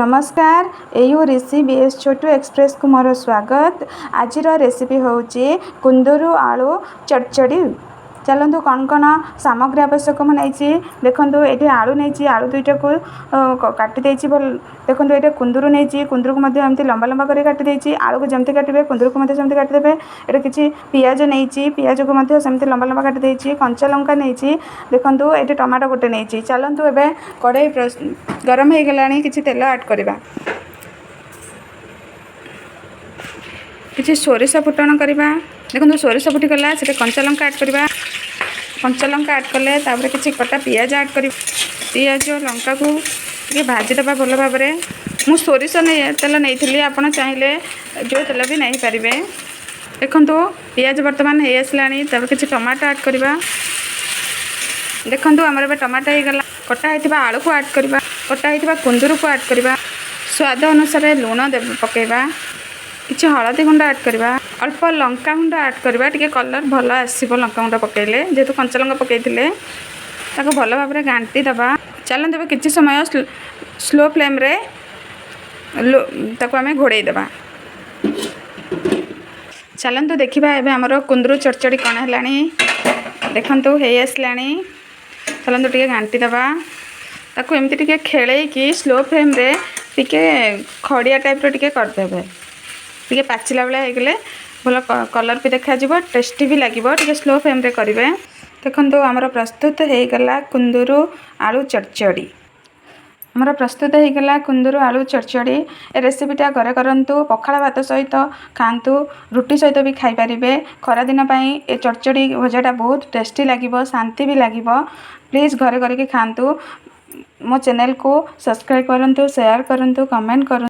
ନମସ୍କାର, AU Reece B S Chhotu ଏକ୍ସପ୍ରେସକୁ ମୋର ସ୍ୱାଗତ। ଆଜିର ରେସିପି ହେଉଛି କୁନ୍ଦୁରୁ ଆଳୁ ଚଡ଼ଚଡ଼ି। ଚାଲନ୍ତୁ, କ'ଣ କ'ଣ ସାମଗ୍ରୀ ଆବଶ୍ୟକ ମୁଁ ନେଇଛି ଦେଖନ୍ତୁ। ଏଇଠି ଆଳୁ ନେଇଛି, ଆଳୁ ଦୁଇଟାକୁ କାଟି ଦେଇଛି ଭଲ। ଦେଖନ୍ତୁ, ଏଇଟା କୁନ୍ଦୁରୁ ନେଇଛି। କୁନ୍ଦୁରୁକୁ ମଧ୍ୟ ଏମିତି ଲମ୍ବା ଲମ୍ବା କରି କାଟି ଦେଇଛି। ଆଳୁକୁ ଯେମିତି କାଟିବେ, କୁନ୍ଦୁରୁକୁ ମଧ୍ୟ ସେମିତି କାଟିଦେବେ। ଏଠି କିଛି ପିଆଜ ନେଇଛି, ପିଆଜକୁ ମଧ୍ୟ ସେମିତି ଲମ୍ବା ଲମ୍ବା କାଟି ଦେଇଛି। କଞ୍ଚା ଲଙ୍କା ନେଇଛି। ଦେଖନ୍ତୁ, ଏଇଠି ଟମାଟୋ ଗୋଟେ ନେଇଛି। ଚାଲନ୍ତୁ, ଏବେ କଡ଼େଇ ଗରମ ହେଇଗଲାଣି, କିଛି ତେଲ ଆଡ଼୍ କରିବା। କିଛି ସୋରିଷ ଫୁଟଣ କରିବା। ଦେଖନ୍ତୁ, ସୋରିଷ ଫୁଟିଗଲା, ସେଠି କଞ୍ଚା ଲଙ୍କା ଆଡ଼୍ କରିବା। କଞ୍ଚା ଲଙ୍କା ଆଡ଼୍ କଲେ, ତାପରେ କିଛି କଟା ପିଆଜ ଆଡ଼୍ କରିବା। ପିଆଜ ଲଙ୍କାକୁ ଟିକେ ଭାଜିଦେବା ଭଲ ଭାବରେ। ମୁଁ ସୋରିଷ ତେଲ ନେଇଥିଲି, ଆପଣ ଚାହିଁଲେ ଯେଉଁ ତେଲ ବି ନେଇପାରିବେ। ଦେଖନ୍ତୁ, ପିଆଜ ବର୍ତ୍ତମାନ ହେଇ ଆସିଲାଣି। ତାପରେ କିଛି ଟମାଟୋ ଆଡ଼୍ କରିବା। ଦେଖନ୍ତୁ, ଆମର ଏବେ ଟମାଟୋ ହେଇଗଲା। କଟା ହେଇଥିବା ଆଳୁକୁ ଆଡ଼୍ କରିବା। କଟା ହେଇଥିବା କୁନ୍ଦୁରୁକୁ ଆଡ଼୍ କରିବା। ସ୍ୱାଦ ଅନୁସାରେ ଲୁଣ ପକାଇବା। କିଛି ହଳଦୀ ଗୁଣ୍ଡ ଆଡ଼୍ କରିବା। ଅଳ୍ପ ଲଙ୍କା ଗୁଣ୍ଡ ଆଡ଼୍ କରିବା, ଟିକେ କଲର୍ ଭଲ ଆସିବ ଲଙ୍କା ଗୁଣ୍ଡ ପକାଇଲେ। ଯେହେତୁ କଞ୍ଚା ଲଙ୍କା ପକାଇଥିଲେ, ତାକୁ ଭଲ ଭାବରେ ଘାଣ୍ଟି ଦେବା। ଚାଲନ୍ତୁ, ଏବେ କିଛି ସମୟ ସ୍ଲୋ ଫ୍ଲେମ୍ରେ ତାକୁ ଆମେ ଘୋଡ଼େଇ ଦେବା। ଚାଲନ୍ତୁ ଦେଖିବା, ଏବେ ଆମର କୁନ୍ଦୁରୁ ଚଡ଼ଚଡ଼ି କ'ଣ ହେଲାଣି। ଦେଖନ୍ତୁ, ହେଇ ଆସିଲାଣି। ଚାଲନ୍ତୁ, ଟିକେ ଘାଣ୍ଟି ଦେବା। ତାକୁ ଏମିତି ଟିକେ ଖେଳେଇକି ସ୍ଲୋ ଫ୍ଲେମ୍ରେ ଟିକେ ଖଡ଼ିଆ ଟାଇପ୍ର ଟିକେ କରିଦେବେ। ଟିକେ ପାଚିଲା ଭଳିଆ ହେଇଗଲେ ଭଲ କଲର୍ ବି ଦେଖାଯିବ, ଟେଷ୍ଟି ବି ଲାଗିବ। ଟିକେ ସ୍ଲୋ ଫ୍ଲେମ୍ରେ କରିବେ। ଦେଖନ୍ତୁ, ଆମର ପ୍ରସ୍ତୁତ ହେଇଗଲା କୁନ୍ଦୁରୁ ଆଳୁ ଚଡ଼ଚଡ଼ି। ଆମର ପ୍ରସ୍ତୁତ ହେଇଗଲା କୁନ୍ଦୁରୁ ଆଳୁ ଚଡ଼ଚଡ଼ି। ଏ ରେସିପିଟା ଘରେ କରନ୍ତୁ, ପଖାଳ ଭାତ ସହିତ ଖାଆନ୍ତୁ, ରୁଟି ସହିତ ବି ଖାଇପାରିବେ। ଖରାଦିନ ପାଇଁ ଏ ଚଡ଼ଚଡ଼ି ଭଜାଟା ବହୁତ ଟେଷ୍ଟି ଲାଗିବ, ଶାନ୍ତି ବି ଲାଗିବ। ପ୍ଲିଜ୍ ଘରେ କରିକି ଖାଆନ୍ତୁ। ମୋ ଚ୍ୟାନେଲକୁ ସବସ୍କ୍ରାଇବ୍ କରନ୍ତୁ, ସେୟାର କରନ୍ତୁ, କମେଣ୍ଟ କରନ୍ତୁ।